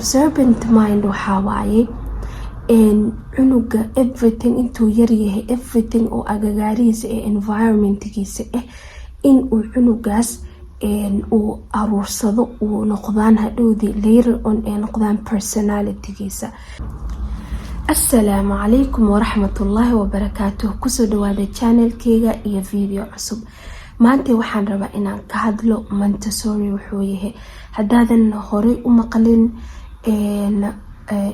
Observant mind waxaa waaye cunuga everything intuu yaryahay, everything oo agagaarihiisa ee environmentgiisa ah in uu cunugaas uu aruursado, uu noqdaan hadhowdii later on ee noqdaan personalitygiisa. Asalaamu calaykum waraxmatullaahi wabarakaatuh. Kusoo dhawaada channelkeyga iyo video cusub. Maanta waxaan rabaa inaan ka hadlo Montessori wuxuu yahay. Haddaadan horey u maqlin,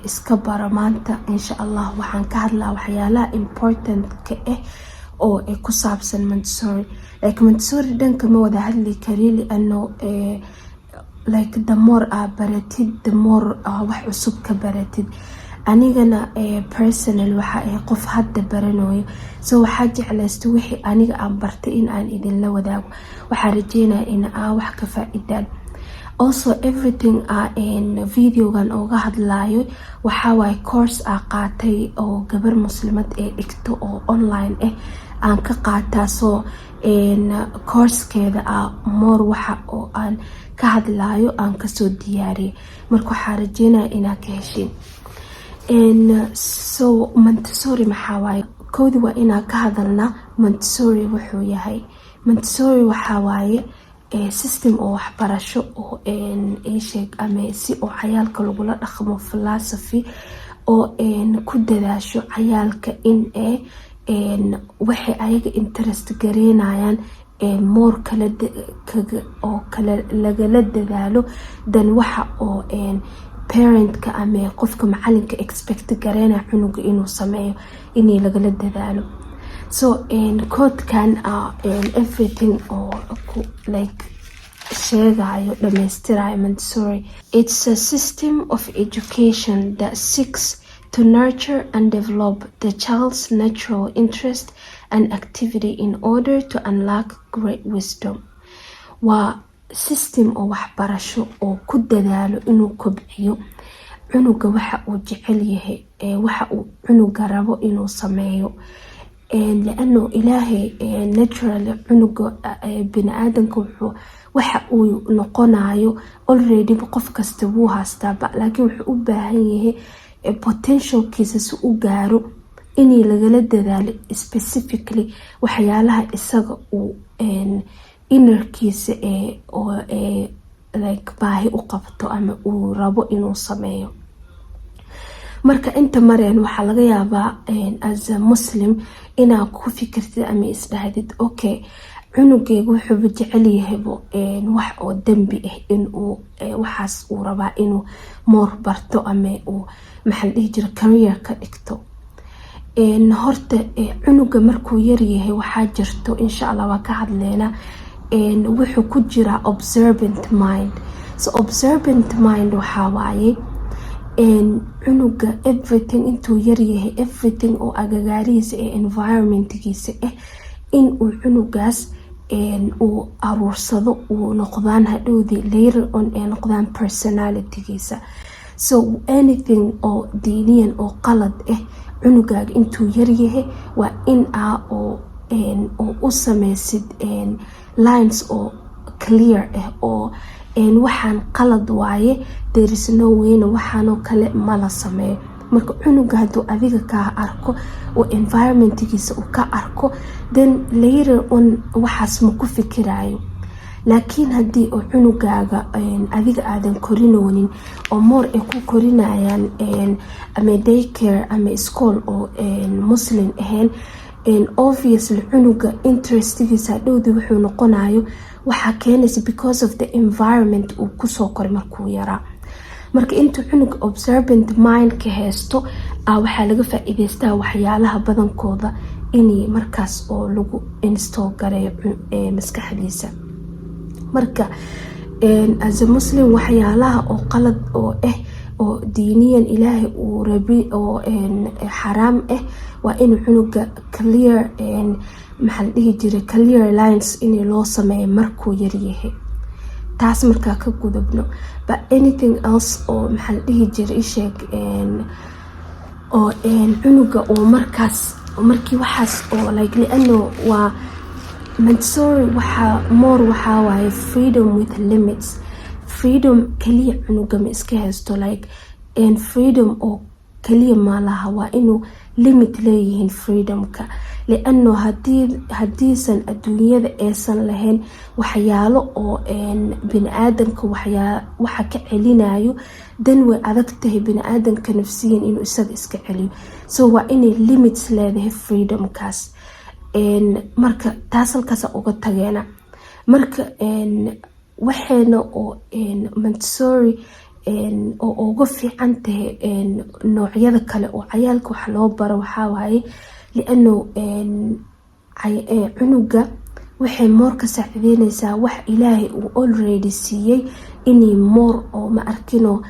iska baro. Maanta, insha Allah, waxaan ka hadlaa waxyaalaha important-ka ah oo ku saabsan Montessori. Like Montessori dhanka ma wada hadli kari, liano like the more aa baratid, the more wax cusub ka baratid. Anigana personal waxa ahay qof hadda baranayo, so waxaa jeclaysta wixii aniga aan bartay in aan idinla wadaago. Waxaa rajeynaya in aa wax ka faa-idaan. Also, everything videogan ooga hadlayo waxaa waaye course aa qaatay oo gabar Muslimad ee dhigto oo online ah aan ka qaataa. So coursekeeda a more waxa oo aan ka hadlayo aan kasoo diyaariyay. Marka waxaa rajeynaya inaa ka heshin. So Montessori maxaa waaye? Koodi waa inaan ka hadalnaa Montessori wuxuu yahay. Montessori waxaa waaye system oo waxbarasho oo isheeg ama si oo cayaalka lagula dhaqmo, philosophy oo ku dadaasho cayaalka in waxay ayaga interest gareynayaan more kala oo kale lagala dadaalo dan waxa oo parentka ama qofka macalinka expect gareynaya cunuga inuu sameeyo inay lagala dadaalo. So quotekan everything oo like sheegayo, dhamaystirayo Montessori: "It's a system of education that seeks to nurture and develop the child's natural interest and activity in order to unlock great wisdom." Waa system oo waxbarasho oo ku dadaalo inuu kobciyo cunuga waxa uu jecel yahay, waxa uu cunuga rabo inuu sameeyo, liano Ilaahay naturally cunuga bini-aadanka wuxuu waxa uu noqonayo already qof kasta wuu haystaa, laakiin wuxuu u baahan yahay potentialkiisa si u gaaro inay lagala dadaalo specifically waxyaalaha isaga uu innerkiisa oo like baahi u qabto ama uu rabo inuu sameeyo. Marka inta mareen waxaa laga yaabaa as a Muslim inaad ku fikirtid ama isdhahdid, "Okay, cunugeyga wuxuuba jecel yahaybo wax oo dambi ah, inuu waxaas uu rabaa inuu more barto ama uu, maxaa la dhihi jira, career ka dhigto." Horta cunuga markuu yaryahay waxaa jirto, insha Allah waa ka hadleynaa, wuxuu ku jiraa observant mind. So observant mind waxaa waaye cunuga everything intuu yaryahay, everything oo agagaarihiisa ee environmentgiisa ah in uu cunugaas uu aruursado, uu noqdaan hadhowdii later on ee noqdaan personalitygiisa. So anything oo diiniyan oo qalad ah, cunugaaga intuu yaryahay waa in aa oo u sameysid lines oo clear ah oo waxaan qalad waaye, there is no wayna, waxaanoo kale mala sameeyo. Marka cunuga hadduu adiga kaa arko oo environmentgiisa uu ka arko, then later on waxaas ma ku fikirayo. Laakiin haddii oo cunugaaga adiga aadan korinoonin oo more ay ku korinayaan ama daycare ama school oo Muslim ahayn, obviously cunuga interestgiisa hadhowdii wuxuu noqonayo waxaa keenaysa because of the environment uu kusoo koray markuu yaraa. Marka intuu cunuga observant mindka haysto, waxaa laga faa-iideystaa waxyaalaha badankooda inay markaas oo lagu install gareeyo maskaxdiisa. Marka as a Muslim, waxyaalaha oo qalad oo ah oo diiniyan Ilaahay uu rabi oo xaraam ah waa inuu cunuga clear, maxaa la dhihi jiray, clear lines in loo sameeyo markuu yaryahay. Taas markaa ka gudubno, but anything else oo, maxaa la dhihi jiray, isheeg oo cunuga oo markaas markii waxaas oo like, liano waa Montessori, waxaa more waxaa waaye freedom with limits. Freedom oo leh, laakiin Freedom kaliya cunuga ma iska haysto, like freedom oo kaliya malaha, waa inuu limit leeyihiin freedomka, liano hadiisan adduunyada aysan lahayn waxyaalo oo bini-aadanka waxa ka celinayo, dan way adag tahay bini-aadanka nafsiyan inuu isaga iska celiyo. So waa inay limits leedahay freedomkaas. Marka taas halkaasa uga tageena. Marka waxayna oo Montessori oo uga fiican tahay noocyada kale oo cayaalka wax loo baro waxaa waaye, liano cunuga waxay more ka saacideyneysaa wax Ilaahay uu already siiyey, inay more oo ma arkino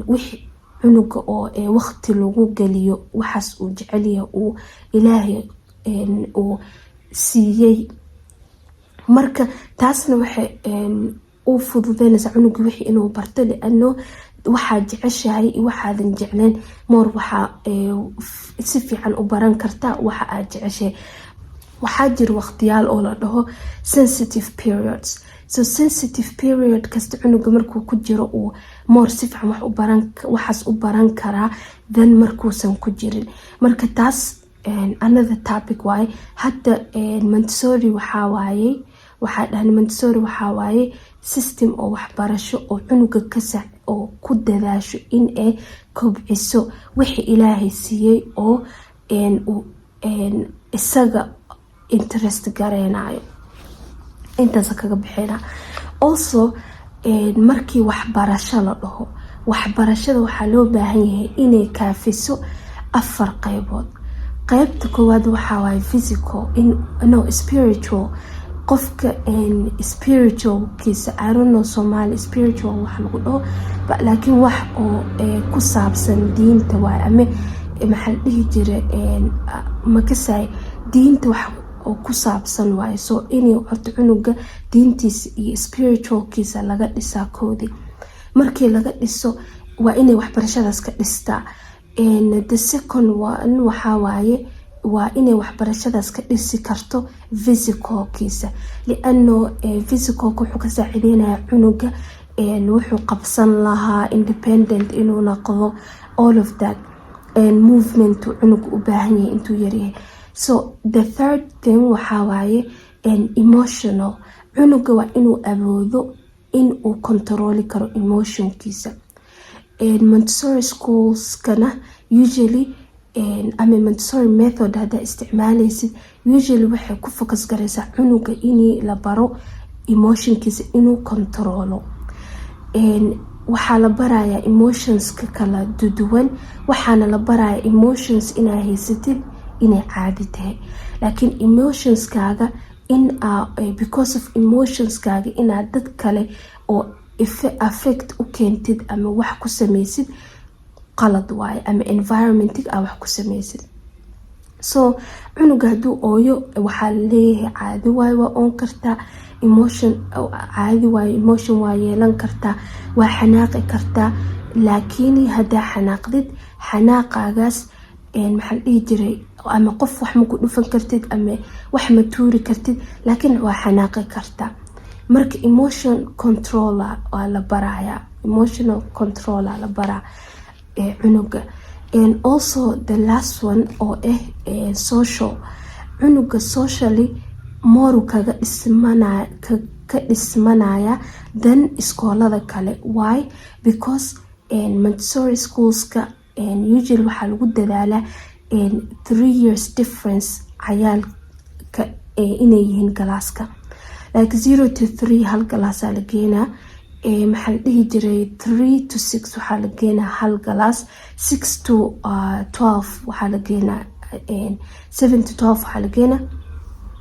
wixi cunuga oo waqti lagu geliyo waxaas uu jecelyahay, uu Ilaahay uu siiyey. Marka taasna waxay u fududeyneysaa cunuga wixii inuu barto, liano waxaad jeceshahay iyo waxaadan jecleen more waxaa si fiican u baran kartaa waxa aad jeceshahay. Waxaa jira waqtiyaal oo la dhaho sensitive periods. So sensitive period kasta cunuga markuu ku jiro, uu more si fiican wax u baran, waxaas u baran karaa than markuusan ku jirin. Marka taas another topic waaye. Hadda Montessori waxaa waaye, waxaa dhahnay Montessori waxaa waaye system oo waxbarasho oo cunuga ka oo ku dadaasho in ay kobciso wixii Ilaahay siiyey oo isaga interest gareynayo. Intaas kaga bixina. Also, markii waxbarasho la dhaho, waxbarashada waxaa loo baahan yahay inay kaafiso afar qeybood. Qeybta koowaad waxaa waaye physical, no, spiritual. Qofka spiritualkiisa, I don't know Somali spiritual wax lagu dhaho, laakiin wax oo ku saabsan diinta waaye, ama maxaa la dhihi jira, makasay, diinta wax oo ku saabsan waaye. So inay horta cunuga diintiisa iyo spiritualkiisa laga dhisaa koodii. Markii laga dhiso, waa inay waxbarashadaas ka dhistaa. The second one waxaa waaye, waa inay waxbarashadaas ka dhisi karto physicalkiisa, liano physicalka wuxuu ka saacideynaya cunuga wuxuu qabsan lahaa, independent inuu noqdo, all of that movement cunuga u baahan yahay intuu yaryahay. So the third thing waxaa waaye emotional. Cunuga waa inuu awoodo in uu controli karo emotionkiisa. Montessori schoolskana usually, ama Montessori method haddaa isticmaaleysid, usually waxay ku focus gareysaa cunuga in la baro emotionkiisa inuu controlo. Waxaa la barayaa emotionska kala duwan, waxaana la barayaa emotions inaa haysatid inay caadi tahay, laakiin emotionskaaga in because of emotionskaaga inaad dad kale oo affect u keentid ama wax ku sameysid qalad waaye, ama environmentiga aa wax ku sameysid. So cunuga hadduu ooyo, waxaa laleeyahay caadi waayo, waa oon kartaa, emotion caadi waayo, emotion waa yeelan kartaa, waa xanaaqi kartaa, laakiin haddaa xanaaqdid, xanaaqaagaas maxaa la dhihi jiray, ama qof wax ma ku dhufan kartid ama wax ma tuuri kartid, laakiin waa xanaaqi kartaa. Marka emotion control waa la barayaa, emotional control la baraa cunuga. Also the last one oo ah social. Cunuga socially more kaga dhismanaya, ka dhismanaya than iskoolada kale. Why? Because Montessori schoolska usually waxaa lagu dadaalaa 3 years difference cayaalka inay yihiin classka, like 0 to 3 hal classaa la geenaa, maxaa la dhihi jiray, 3 to 6 waxaa la geenaa hal class, 6 to 12 waxaa la geenaa, 7 to 12 waxaa la geenaa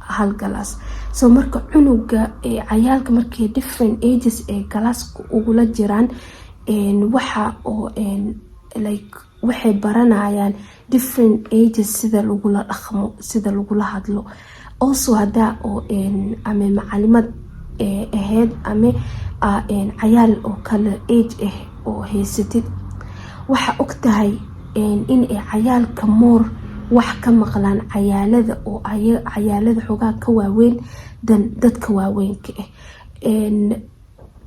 hal class. So marka cunuga, cayaalka markay different ages ee classka ugula jiraan, waxa oo like waxay baranayaan different ages sida lagula dhaqmo, sida lagula hadlo. Also hadaa oo ama macalimad ahayd ama cayaal oo kale age ah oo haysatid, waxaa ogtahay in ay cayaalka more wax ka maqlaan cayaalada oo cayaalada xoogaa ka waaweyn dan dadka waaweynka ah.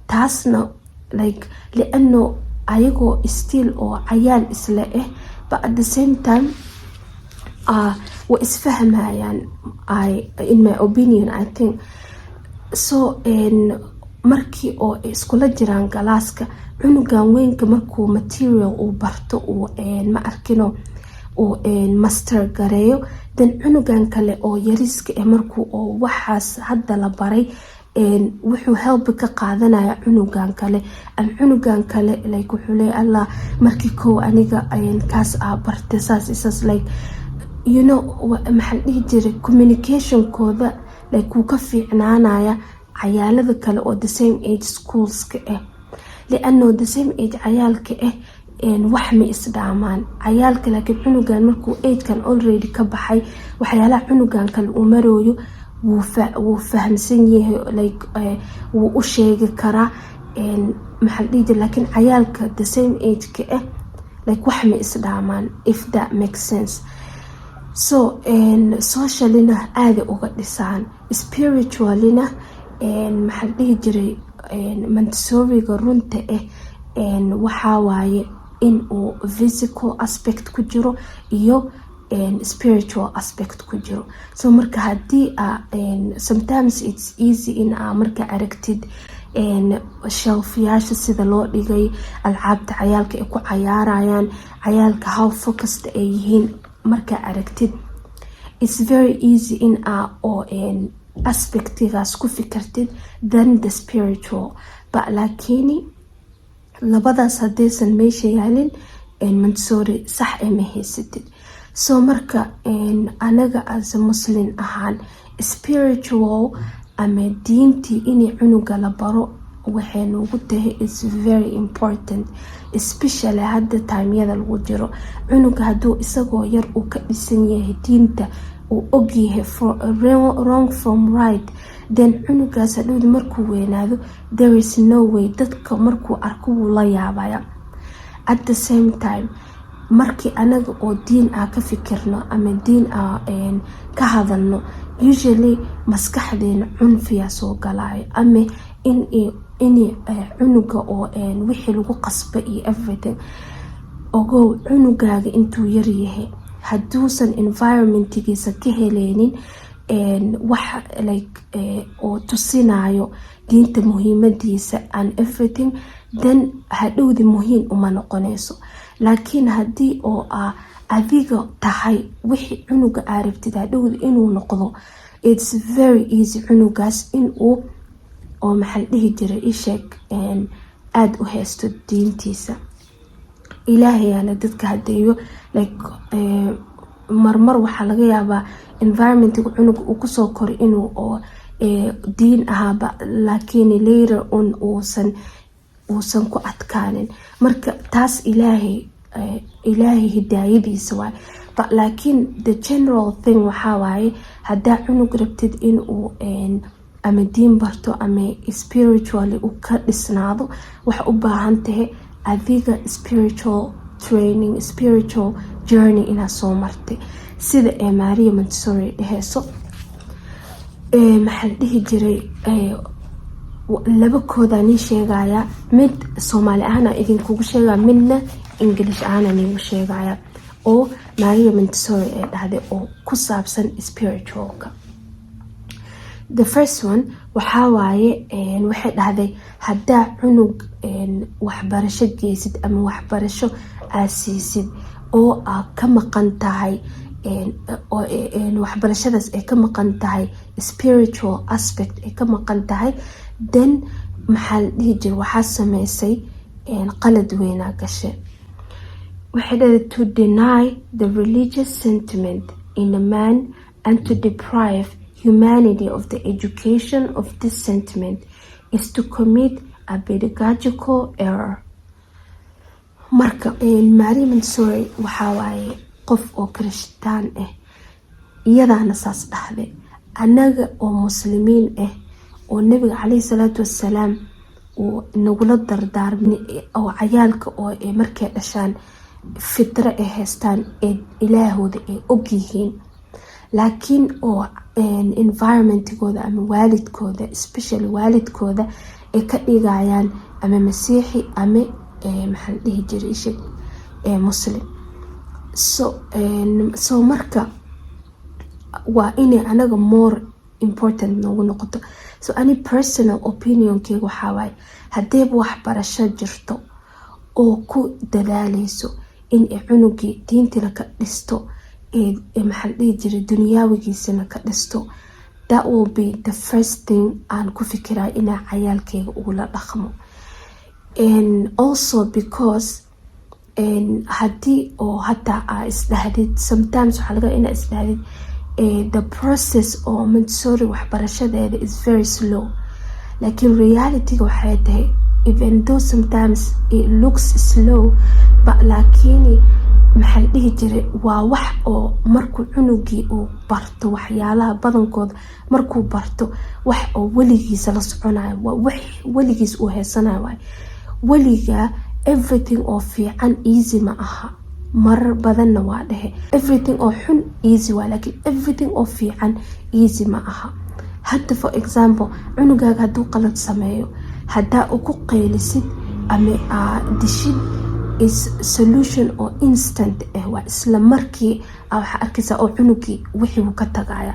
Taasna Like, liano ayagoo still oo cayaal isla ah, but at the same time way isfahmayaan. In my opinion, I think so. Markii oo iskula jiraan classka, cunugan weynka markuu material uu barto, uu ma arkino, uu master gareeyo, then cunugan kale oo yariska ah markuu oo waxaas hadda la baray, wuxuu help ka qaadanaya cunugan kale ama cunugan kale. Like, wuxuu leeyahy, "Allah, markii kow aniga kaas aa bartay saas saas." Like, maxaa la dhihi jiray, communicationkooda like wuu ka fiicnaanaya cayaalada kale oo the same age schoolska ah, liano the same age cayaalka ah wax ma isdhaamaan cayaalka. Laakiin cunugan markuu agekan already ka baxay, waxyaalaha cunugan kale uu marooyo wuu fahamsan yahay, like wuu u sheegi karaa. Maxaa la dhihi jiray, laakiin cayaalka the same age-ka ah like wax ma isdhaamaan, if that makes sense. So sociallyna aaday uga dhisaan, spirituallyna, maxaa la dhihi jiray, Montessoriga runta ah waxaa waaye in uu physical aspect ku jiro iyo spiritual aspect ku jiro. So marka hadii sometimes it's easy in aa marka aragtid shelfyaasha sida loo dhigay, alcaabta cayaalka ay ku cayaarayaan, cayaalka how focused ay yihiin markaa aragtid, it's very easy in aa oo aspectigaas ku fikirtid than the spiritual. But laakini labadaas haddaysan meesha yaalin, Montessori sax ee ma haysatid. So marka anaga as a Muslim ahaan, spiritual ama diintii inay cunuga la baro waxay noogu tahay is very important, especially hadda timeyada lagu jiro. Cunuga hadduu isagoo yar uu ka dhisan yahay diinta, uu ogyahay wrong from right, then cunugaas hadhowdi markuu weynaado, there is no way dadka markuu arko wuu la yaabaya. At the same time, markii anaga oo diin ah ka fikirno ama diin ah ka hadalno, usually maskaxdeena cunfiyaa soo galayo ama in cunuga oo wixii lagu qasba iyo everything. Ogow, cunugaaga intuu yaryahay hadduusan environmentgiisa ka heleynin wax like oo tusinayo diinta muhiimadiisa and everything, then hadhowdi muhiim uma noqonayso. Laakiin haddii oo ah adiga tahay wixii cunuga aa rabtid hadhowdi inuu noqdo, it's very easy cunugaas inuu oo, maxaa la dhihi jiray, isheeg, aada u haysto diintiisa. Ilaahayaana dadka hadeeyo. Like, marmar waxaa laga yaabaa environmentga cunuga uu kusoo koray inuu oo diin ahaaba, laakiin later on uusan ku adkaanin. Marka taas Ilaahay hidaayadiisa waay. But laakiin the general thing waxaa waaye, haddaa cunug rabtid inuu ama diin barto ama spiritually uu ka dhisnaado, waxa u baahan tahay adiga spiritual training, spiritual journey inaad soo martay, sida ee Maria Montessori dheheyso. Maxaa la dhihi jiray, laba koodaa nii sheegaya: mid Soomaali ahaan idinkugu sheegaya, midna English ahaan niigu sheegaya, oo Maria Montessori ee dhahday oo ku saabsan spiritualka. The first one waxaa waaye, waxay dhahday, haddaa cunug waxbarasho geysid ama waxbarasho aad siisid oo aa ka maqan tahay, waxbarashadaas ay ka maqan tahay spiritual aspect ay ka maqan tahay, then, maxaa la dhihi jira, waxaa sameysay qalad weynaa gashe. Waxay dhahday, "To deny the religious sentiment in a man and to deprive humanity of the education of this sentiment is to commit a pedagogical error." Marka Maria Montessori waxaa waaye qof oo Kirishtaan ah, iyadaana saas dhahday. Annaga oo Muslimiin ah oo Nabiga caleyhi salaatu wasalaam uu nagula dardaarmay oo cayaalka oo markay dhashaan fitro ay haystaan ee Ilaahooda ay ogyihiin, laakiin oo environmentigooda ama waalidkooda, especially waalidkooda, Ay ka dhigayaan ama Masiixi ama, maxaa la dhihi jiray, isheg, Muslim. So marka waa inay anaga more important noogu noqoto. So ani personal opinionkeyga waxaa waaye, haddiiba waxbarasho jirto oo ku dadaaleyso in ay cunugii diintina ka dhisto, maxaa la dhihi jiray, dunyaawigiisana ka dhisto, that will be the first thing aan ku fikirayo inaa cayaalkeyga ugula dhaqmo. And also because haddii oo hataa aa isdhahdid, sometimes waxaa laga inaa isdhahdid the process oo Montessori waxbarashadeeda is very slow, laakiin realityga waxay tahay, even though sometimes it looks slow, but laakiin, maxaa la dhihi jiray, waa wax oo markuu cunugii uu barto waxyaalaha badankooda, markuu barto, wax oo weligiisa la soconayo, waa wax weligiis uu heysanayo. Waay weligaa everything oo fiican easy ma aha. Marar badanna waa dhehe, everything oo xun easy waa, laakiin everything oo fiican easy ma aha. Hadda, for example, cunugaaga hadduu qalad sameeyo, haddaa u ku qeylisid ama aa dishid, is solution oo instant ah, waa isla markii waxaa arkaysaa oo cunugii wixii wuu ka tagaya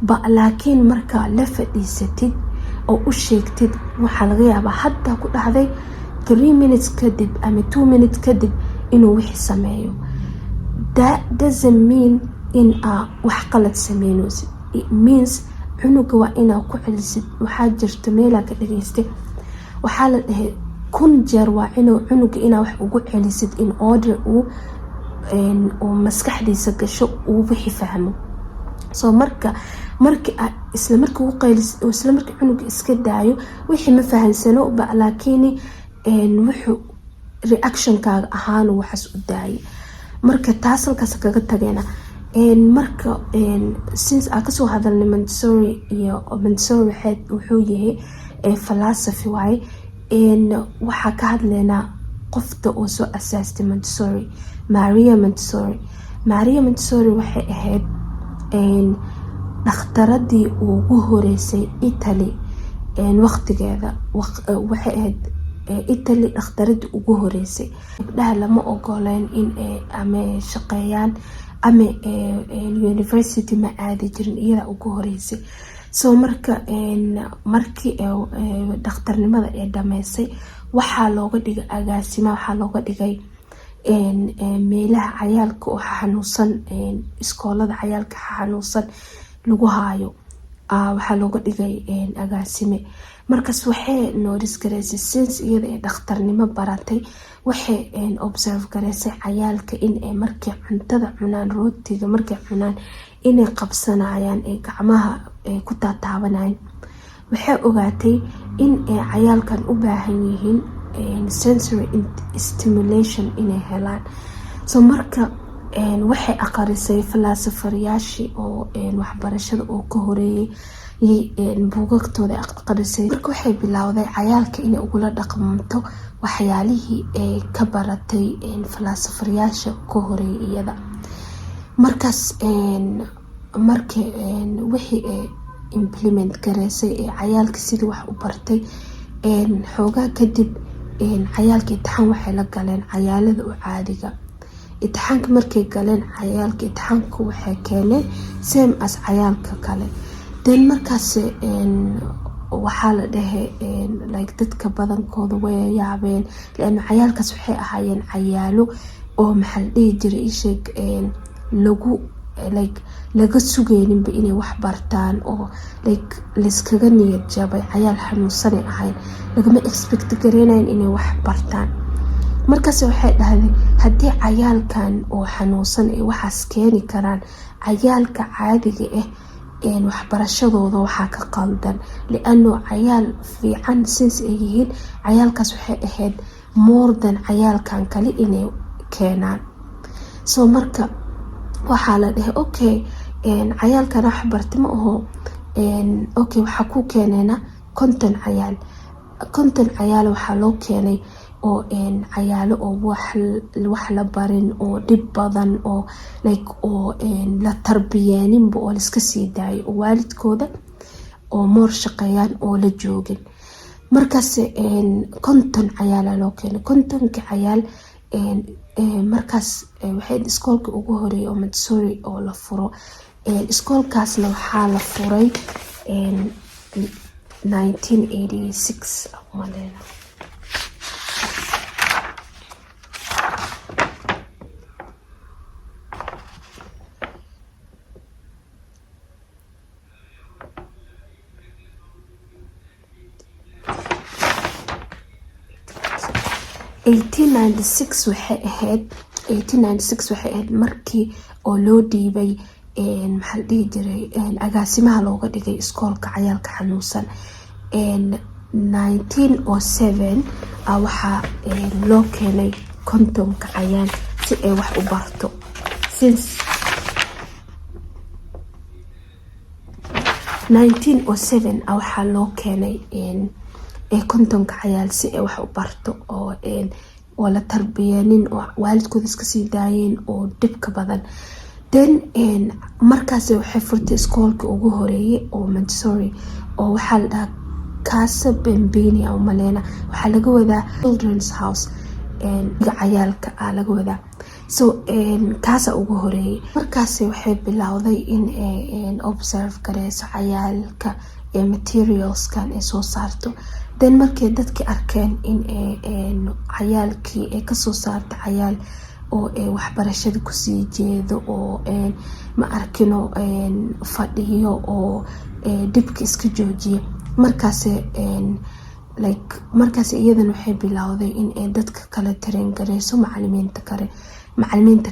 ba. Laakiin markaa la fadhiisatid oo u sheegtid, waxaa laga yaabaa hadda ku dhahday, 3 minutes kadib ama 2 minutes kadib inuu wixii sameeyo. That doesn't mean in aa wax qalad sameyneysid. It means cunuga waa inaa ku celisid. Waxaa jirta meelaa ka dhageystay, waxaa la dhahay 1000 jeer waa inuu cunuga inaa wax ugu celisid in order uu maskaxdiisa gasho, uu wixii fahmo. So marka isla markii ugu qaylisid oo isla markii cunuga iska daayo, wixii ma fahansano ba, laakiin wuxuu reactionkaaga ahaan waxaas u daayay. Marka taas halkaas kaga tageena. Marka since aan kasoo hadalnay Montessori, iyo Montessori wuxuu yahay philosophy waaye, waxaa ka hadlaynaa qofta oo soo asaastay Montessori, Maria Montessori. Maria Montessori waxay ahayd dhakhtaradii ugu horeysay Italy waqtigeeda. Waxay ahayd Italy dhakhtaradii ugu horeysay. Gabdhaha lama ogoleyn in ama shaqeeyaan ama university ma aadi jirin, iyada ugu horeysay. So marka markii dhakhtarnimada ay dhameysay, waxaa looga dhigay agaasima, waxaa looga dhigay meelaha cayaalka oo xanuunsan, iskoolada cayaalka xanuunsan lagu haayo, waxaa looga dhigay agaasime. Markaas waxay notice gareysay, since iyada ay dhakhtarnimo baratay, waxay observe gareysay cayaalka in ay markay cuntada cunaan, rootiga markay cunaan, inay qabsanayaan, ay gacmaha ku taataabanayaan. Waxay ogaatay in ay cayaalkan u baahan yihiin sensory stimulation inay helaan. So marka waxay aqarisay philosopheryaashii oo waxbarashada oo ka horeeyay, buugagtooda aqrisay. Marka waxay bilowday cayaalka inay ugula dhaqmanto waxyaalihii ay ka baratay philosopheryaasha ka horeeyay iyada. Markaas markii wixii ay implement gareysay ee cayaalka sidii wax u bartay, xoogaa kadib cayaalka imtixaan waxay la galeen cayaalada u caadiga. Imtixaanka markay galeen, cayaalka imtixaanka waxay keeneen same as cayaalka kale. Then markaas waxaa la dhahay, like, dadka badankooda way yaabeen, laana cayaalkaas waxay ahaayeen cayaalo oo, maxaa la dhihi jiray, isheeg, lagu like laga sugeyninba inay wax bartaan oo like layskaga niyad jabay, cayaal xanuunsanay ahayn, lagama expect gareynayn inay wax bartaan. Markaas waxay dhahday, haddii cayaalkan oo xanuunsan ay waxaas keeni karaan, cayaalka caadiga ah waxbarashadooda waxaa ka qaldan? Liano cayaal fiican since ay yihiin cayaalkaas, waxay ahayd more than cayaalkan kale inay keenaan. So marka waxaa la dhahay, okay, cayaalkan wax barti ma aho, okay, waxaa ku keeneynaa 50 cayaal. 50 cayaal waxaa loo keenay oo cayaalo oo wax la barin oo dhib badan oo like oo la tarbiyeeninba oo laiska sii daayo, oo waalidkooda oo moor shaqeeyaan oo la joogin. Markaas 50 cayaala loo keenay. 50-ka cayaal markaas waxay iskoolka ugu horeeyay oo Montessori oo la furo. Iskoolkaasna waxaa la furay 1986 maleyna. 1896 waxay ahayd, 1896 waxay ahayd markii oo loo dhiibay, maxaa la dhihi jiray, agaasimaha looga dhigay iskoolka cayaalka xanuunsan. 1907 waxaa loo keenay 50-ka cayaal si ay wax u barto. Since 1907 waxaa loo keenay 50-ka cayaal si ay wax u barto, oo la tarbiyeenin oo waalidkooda iska sii daayeen oo dhibka badan. Then markaas waxay furtay iskoolka ugu horeeyay oo Montessori, oo waxaa la dhahaa Casa Bambini maleyna. Waxaa laga wadaa children's house, cayaalka aa laga wadaa. So kaasa ugu horeeyay. Markaas waxay bilowday in observe gareyso cayaalka, materialskan ay soo saarto. Then markay dadki arkeen in cayaalkii ay kasoo saarto cayaal oo waxbarashada kusii jeedo, oo ma arkino fadhiyo, oo dhibka iska joojiya, markaas like markaas iyadana waxay bilowday in ay dadka kale train gareyso, macalimiinta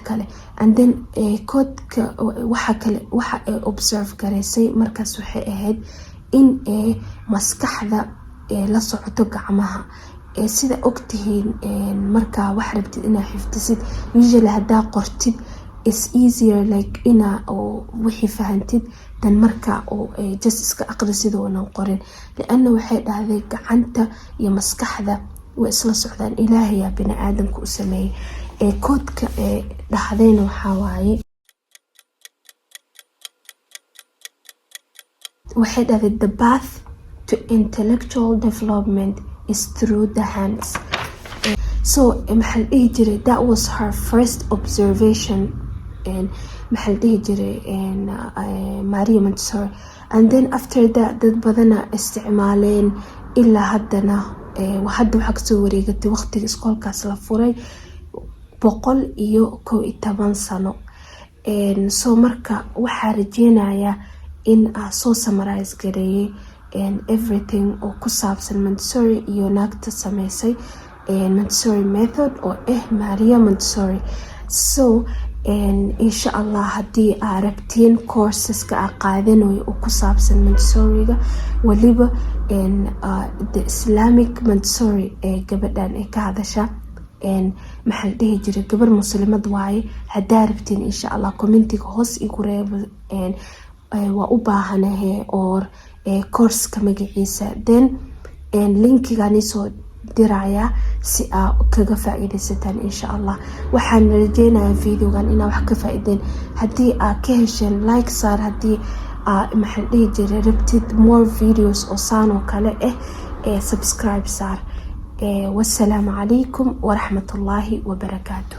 kale. And then koodka waxa kale waxa ay observe gareysay markaas waxay ahayd in maskaxda la socoto gacmaha. Sida ogtihiin, markaa wax rabtid inaa xifdisid, usually hadaa qortid is easier, like inaa oo wixii fahantid dan marka oo just iska aqrisid oonan qorin, liana waxay dhahday gacanta iyo maskaxda way isla socdaan, Ilaahayaa bini aadamka u sameeyey. Koodka dhahdayna waxaa waaye, waxay dhahday, "The path to intellectual development is through the hands." So maxaa la dhihi jiray, that was her first observation, maxaa la dhihi jiray, Maria Montessori. And then after that dad badana isticmaaleen ilaa haddana. Hadda waxaa kasoo wareegatay waqtiga iskoolkaas la furay 111 sano. So marka waxaa rajeynayaa in aa soo summarise gareeyay everything oo ku saabsan Montessori iyo naagta sameysay Montessori method oo ah Maria Montessori. So insha Allah, haddii aa rabtiin courseska aa qaadanayo oo ku saabsan Montessoriga, waliba the Islamic Montessori ee gabadhan ay ka hadasha, maxaa la dhihi jiray, gabar Muslimad waaye. Haddaa rabtiin, insha Allah, commentiga hoos igu reebo waa u baahanahe or courseka magaciisa, then linkigaan isoo dirayaa si aa kaga faa-iideysataan, insha Allah. Waxaan rajeynayaa videogan inaa wax ka faa-ideen. Haddii aa ka hesheen, like saar. Haddii aa, maxaa la dhihi jiray, rabtid more videos oo saan oo kale ah, subscribe saar. Wasalaamu calaykum waraxmatullaahi wabarakaatu.